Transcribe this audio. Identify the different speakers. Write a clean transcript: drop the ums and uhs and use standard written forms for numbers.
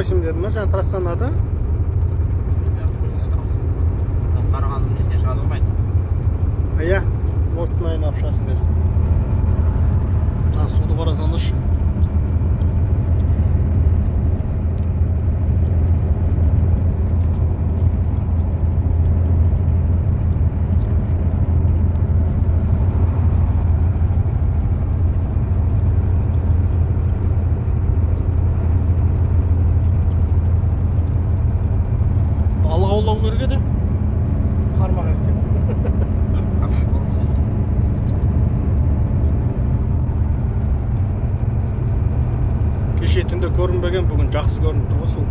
Speaker 1: М8 деді ма, жаңа трассаның аты?
Speaker 2: Қарағандының несіне шығады ғой қайта.
Speaker 1: Иә, мосттың айналып шығасың қазір. Суды қарасаңдаршы. Балық аулау керек еді. Қармақ екен. Кеше түнде көрінбеген, бүгін жақсы көрініп тұр ғой су.